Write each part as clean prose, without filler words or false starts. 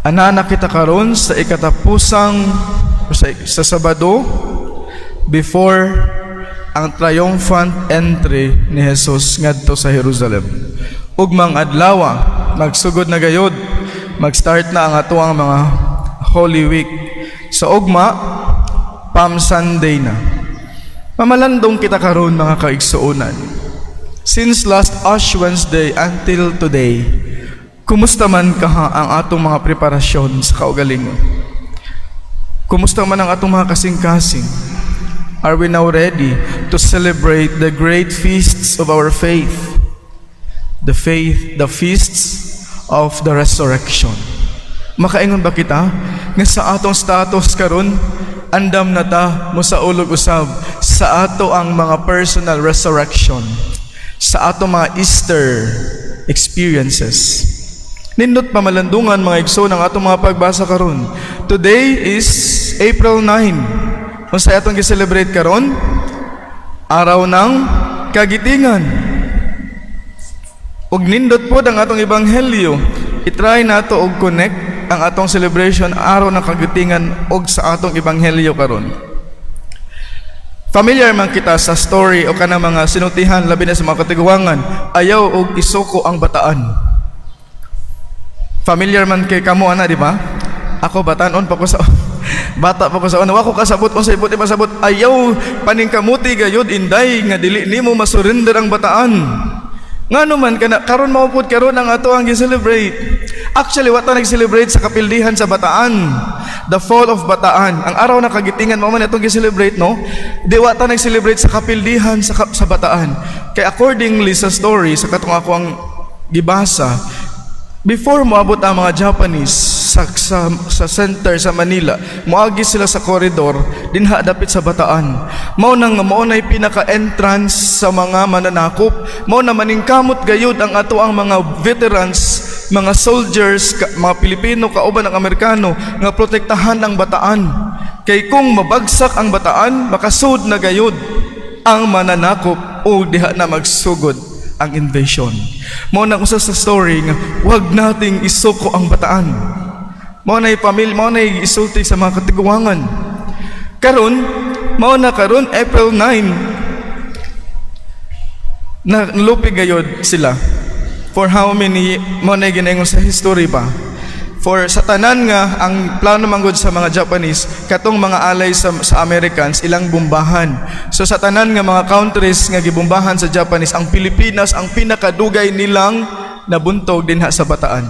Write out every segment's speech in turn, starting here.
Anaa kita karon sa ikatapusang sa Sabado before ang triumphant entry ni Jesus ngadto sa Jerusalem. Ugmang adlaw, magsugod na gayod, mag-start na ang atoang mga Holy Week. Sa ugma, Palm Sunday na. Mamalandong kita karon, mga kaigsuonan. Since last Ash Wednesday until today, kumusta man kaha ang atong mga preparasyon sa kaugalingon? Kumusta man ang atong mga kasing-kasing? Are we now ready to celebrate the great feasts of our faith? The faith, the feasts of the resurrection. Makaingon ba kita nga sa atong status karon, andam na ta mosaulog usab sa ato ang mga personal resurrection, sa atong mga Easter experiences? Nindot pamalandungan, mga igsoon, ang atong mga pagbasa karon. Today is April 9. Unsay atong gi-celebrate karon? Araw ng Kagitingan. Ug nindot pod ang atong ebanghelyo. I-try nato og connect ang atong celebration Araw ng Kagitingan og sa atong ebanghelyo karon. Familiar man kita sa story o kanang mga sinultihan, labi na sa mga katiguangan, "Ayaw og isuko ang Bataan." Familiar man kay kamo ana, di ba? Ako, batanon pa ko sa bata pa ko sa una, wa ko kasabot unsay buot ipasabot. "Ayaw paningkamuti gayud, inday, nga dili nimo masurrender ang Bataan." Ngano man kana karon mao pud karon ang ato ang gi-celebrate? Actually, wa ta nag-celebrate sa kapildihan sa Bataan. The fall of Bataan. Ang Araw ng Kagitingan mao man atong gi-celebrate, no? Di wa ta nag-celebrate sa kapildihan sa Bataan. Kay accordingly sa story sa katong ako ang gibasa, before moabot ang mga Japanese sa center sa Manila, moagi sila sa corridor dinha dapit sa Bataan. Mao nang mao nay pinaka-entrance sa mga mananakop. Mao na maningkamot gayud ang ato ang mga veterans, mga soldiers, mga Pilipino kauban ang Amerikano nga protektahan ang Bataan. Kay kung mabagsak ang Bataan, makasud na gayud ang mananakop o diha na magsugod ang invasion. Mao na usa sa story nga wag nating isuko ang Bataan. Mao na pamilya, mao na isulti sa mga katiguangan. Karon, mao na karon April 9 na lupig gayod sila. For how many, mao na ginaingon sa history ba? For sa tanan nga ang plano manggod sa mga Japanese, katong mga alay sa Americans ilang bombahan. So sa tanan nga mga countries nga gibombahan sa Japanese, ang Pilipinas ang pinakadugay nilang nabuntog dinha sa Bataan.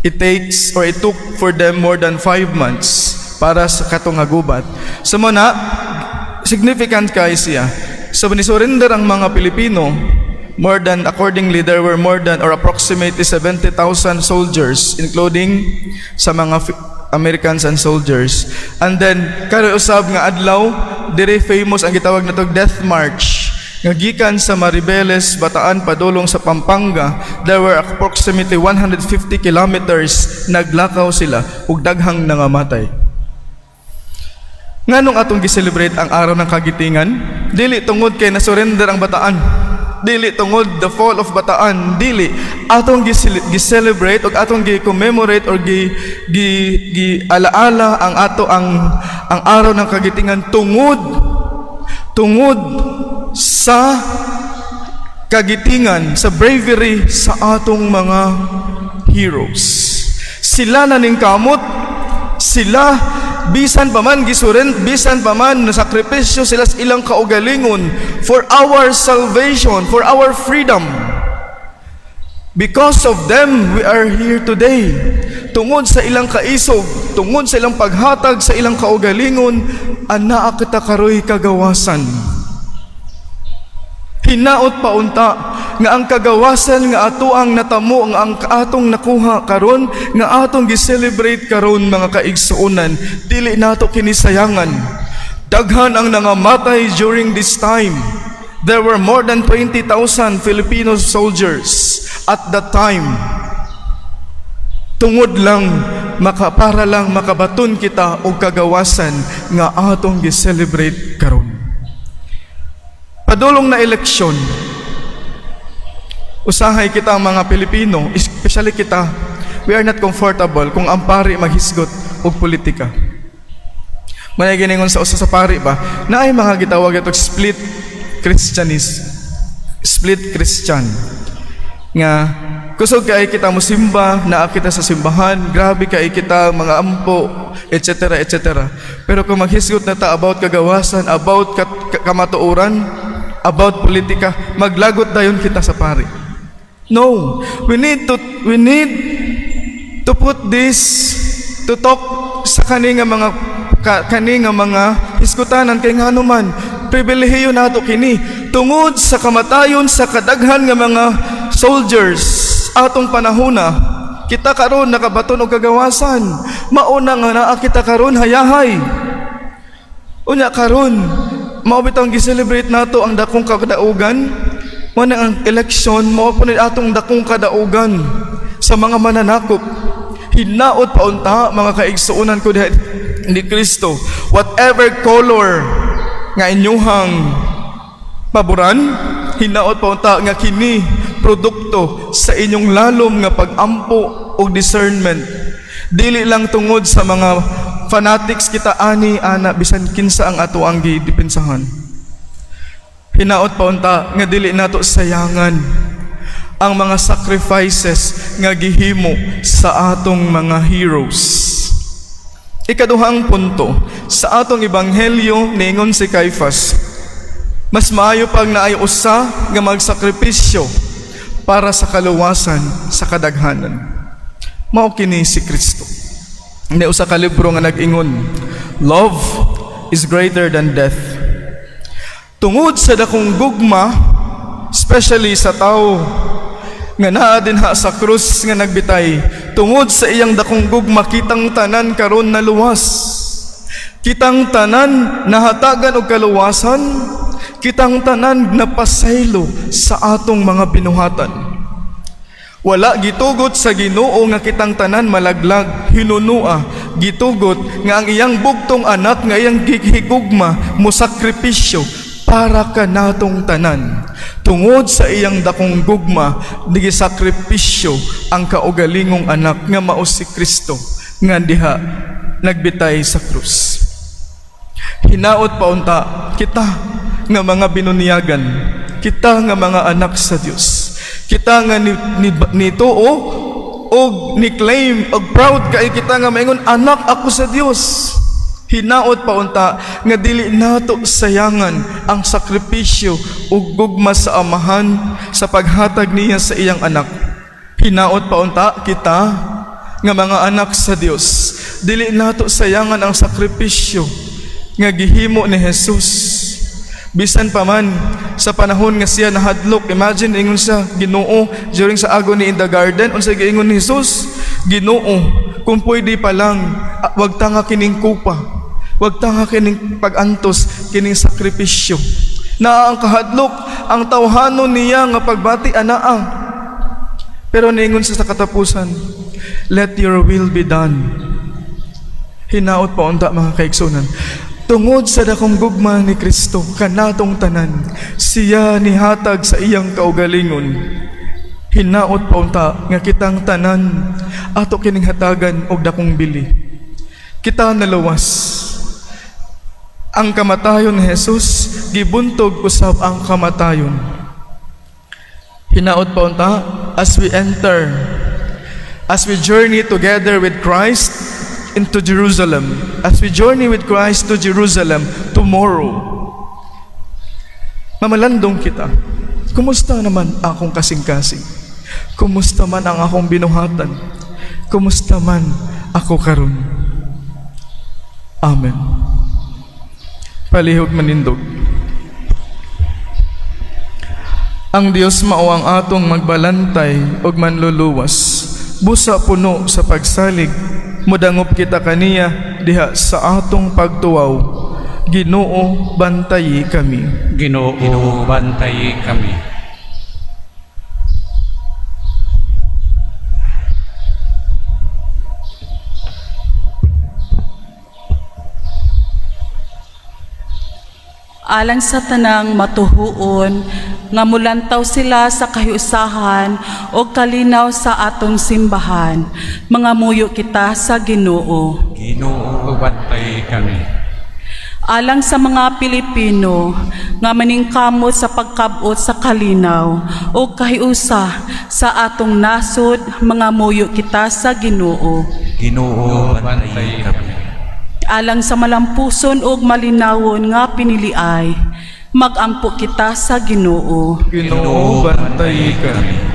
It takes or it took for them more than 5 months para sa katong nga gubat. So mo na significant kay siya. So ni surrender ang mga Pilipino, more than, accordingly, there were more than or approximately 70,000 soldiers, including sa mga Americans and soldiers. And then karon usab nga adlaw dire, famous ang gitawag natog Death March nga gikan sa Mariveles, Bataan padulong sa Pampanga. There were approximately 150 kilometers naglakaw sila ug daghang nangamatay. Nganong atong gi-celebrate ang Araw ng Kagitingan? Dili tungod kay nasurrender ang Bataan. Dili tungod the fall of Bataan, dili. Atong gi-celebrate ug atong gi-commemorate or gi gi, gi alaala ang ato ang Araw ng Kagitingan tungod sa kagitingan, sa bravery sa atong mga heroes. Sila naningkamot, sila bisan pa man gisuren, bisan pa man nasakripisyo sila sa ilang kaugalingon for our salvation, for our freedom. Because of them, we are here today. Tungod sa ilang kaisog, tungod sa ilang paghatag sa ilang kaugalingon, anaa kita karoy kagawasan. Hinaot pa unta nga ang kagawasan nga ato ang natamo, nga ang atong nakuha karon, nga atong gi-celebrate karon, mga kaigsuonan, dili nato kini sayangan. Daghan ang nangamatay during this time. There were more than 20,000 Filipino soldiers at that time. Tungod lang maka para lang makabaton kita og kagawasan nga atong gi-celebrate karon. Padulong na eleksyon, usahay kita ang mga Pilipino, especially kita, We are not comfortable kung ang pari maghisgot og politika. Manay giningon sa usa sa pari ba, naay mga gitawag itong split Christianism, split Christian. Nga kusog kay kita mosimba, naa kita sa simbahan, grabe kay kita mga ampo, etc. etc. Pero kung maghisgot na ta about kagawasan, about kamatuoran, about politika, maglagot dayon kita sa pari. No, we need to put this to talk sa kani nga mga hiskutanan kay ngano man pribilehiyo nato kini tungod sa kamatayon sa kadaghan nga mga soldiers atong panahona. Kita karon nakabaton og kagawasan. Mauna nga naa kita karon hayahay. Unya karon mao bitong gi-celebrate nato ang dakong kadaugan. Mao na ang election, mao po ni atong dakong kadaugan sa mga mananakop. Hinaot paunta, mga kaigsuonan ko diha ni Kristo, whatever color nga inyuhang paboran, hinaot paunta nga kini produkto sa inyong lalom nga pag-ampo o discernment. Dili lang tungod sa mga fanatics kita ani ana, bisan kinsa ang ato ang gidepensahan. Hinaot paunta nga dili nato sayangan ang mga sacrifices nga gihimo sa atong mga heroes. Ikaduhang punto, sa atong ebanghelyo niingon si Caiphas, mas maayo pag naay usa nga magsakripisyo para sa kaluwasan sa kadaghanan. Mao kini si Kristo. Ni usa ka libro nga nag-ingon, "Love is greater than death." Tungod sa dakong gugma, especially sa tao nga naa dinha sa krus nga nagbitay, tungod sa iyang dakong gugma, kitang tanan karon naluwas. Kitang tanan nahatagan og kaluwasan, kitang tanan napasaylo sa atong mga binuhatan. Wala gitugot sa Ginoo nga kitang tanan malaglag, hinunua gitugot nga ang iyang bugtong anak nga iyang gihigugma mosakripisyo para kanatong tanan. Tungod sa iyang dakong gugma, nigisakripisyo ang kaugalingong anak nga mao si Kristo nga diha nagbitay sa krus. Hinaot paunta kita nga mga binunyagan, kita nga mga anak sa Dios, kita nga ni nituo og ni claim og proud kay kita nga maingon, "Anak ako sa Dios." Hinaot paunta nga dili nato sayangan ang sakripisyo ug gugma sa Amahan sa paghatag niya sa iyang anak. Hinaot paunta kita nga mga anak sa Dios, dili nato sayangan ang sakripisyo nga gihimo ni Jesus. Bisan pa man sa panahon nga siya nahadlok, imagine, ingon siya, "Ginoo," during sa agony in the garden, unsa giingon ni Jesus? "Ginoo, kung pwede pa lang, wag tanga kining kupa, wag tanga kining pag-antos, kining sakripisyo." Naa ang kahadlok, ang tawhanon niya nga pagbati anaa. Pero niingon siya sa katapusan, "Let your will be done." Hinaot pa unta, mga kaigsunan, tungod sa dakong gugma ni Kristo kanatong tanan, siya nihatag sa iyang kaugalingon. Hinaot paunta nga kitang tanan ato kining hatagan og dakong bili. Kita naluwas. Ang kamatayon ni Jesus gibuntog usab ang kamatayon. Hinaot paunta, as we enter, as we journey together with Christ into Jerusalem, as we journey with Christ to Jerusalem tomorrow, mamalandong kita. Kumusta naman akong kasing-kasing? Kumusta man ang akong binuhatan? Kumusta man ako karon? Amen. Palihog manindog. Ang Dios mao ang atong magbalantay ug manluluwas. Busa puno sa pagsalig, modangop kita kaniya diha sa atong pagtuwaw. Ginoo, bantayi kami. Ginoo, bantayi kami. Alang sa tanang matuhuon Nga mulantaw sila sa kahiusahan o kalinaw sa atong simbahan. Mangamuyo kita sa Ginoo. Ginoo, bantayi kami. Alang sa mga Pilipino nga maningkamot sa pagkabot sa kalinaw o kahiusa sa atong nasod, mangamuyo kita sa Ginoo. Ginoo, bantayi kami. Alang sa malampuson ug malinawon nga piniliay, magampo kita sa Ginoo. Ginoo, bantayi kami.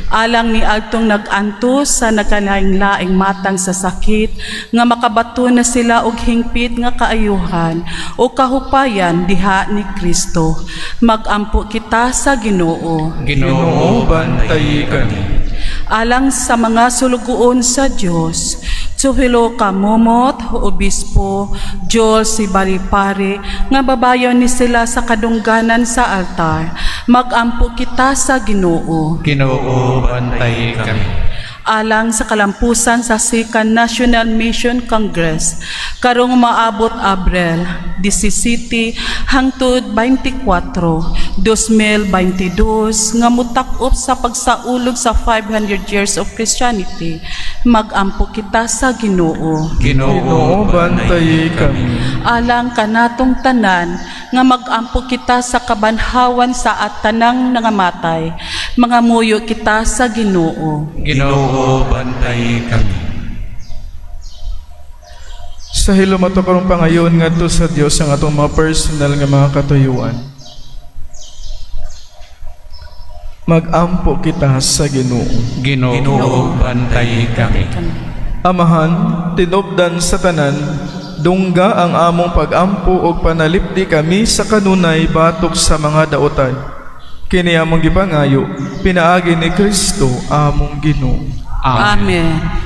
Alang ni adtong nag-antos sa nagkalaing-laing matang sa sakit, nga makabato na sila og hingpit nga kaayuhan o kahupayan diha ni Kristo, magampo kita sa Ginoo. Ginoo, bantayi kami. Alang sa mga sulugoon sa Dios, Teofilo Camomot, Obispo, Joel Sibaripari, nga babayon ni sila sa kadungganan sa altar, magampo kita sa Ginoo. Ginoo, bantayi kami. Alang sa kalampusan sa Second National Mission Congress karong maabot Abril 17 hangtod 24, 2022, nga mutak-op sa pagsaulog sa 500 years of Christianity, magampo kita sa Ginoo. Ginoo, bantayi kami. Alang kanatong tanan, nga magampo kita sa kabanhawan sa at tanang nangamatay, mangamuyo kita sa Ginoo. Ginoo, bantayi kami. Sa hilom ato karong pangayon ngadto sa Dios ang atong mga personal nga mga katuyuan. Magampo kita sa Ginoo. Ginoo, bantayi kami. Amahan, tinubdan sa tanan, dungga ang among pagampo ug panalipdi kami sa kanunay batok sa mga daotay. Kini among gipangayo pinaagi ni Kristo among Ginoo. Amen.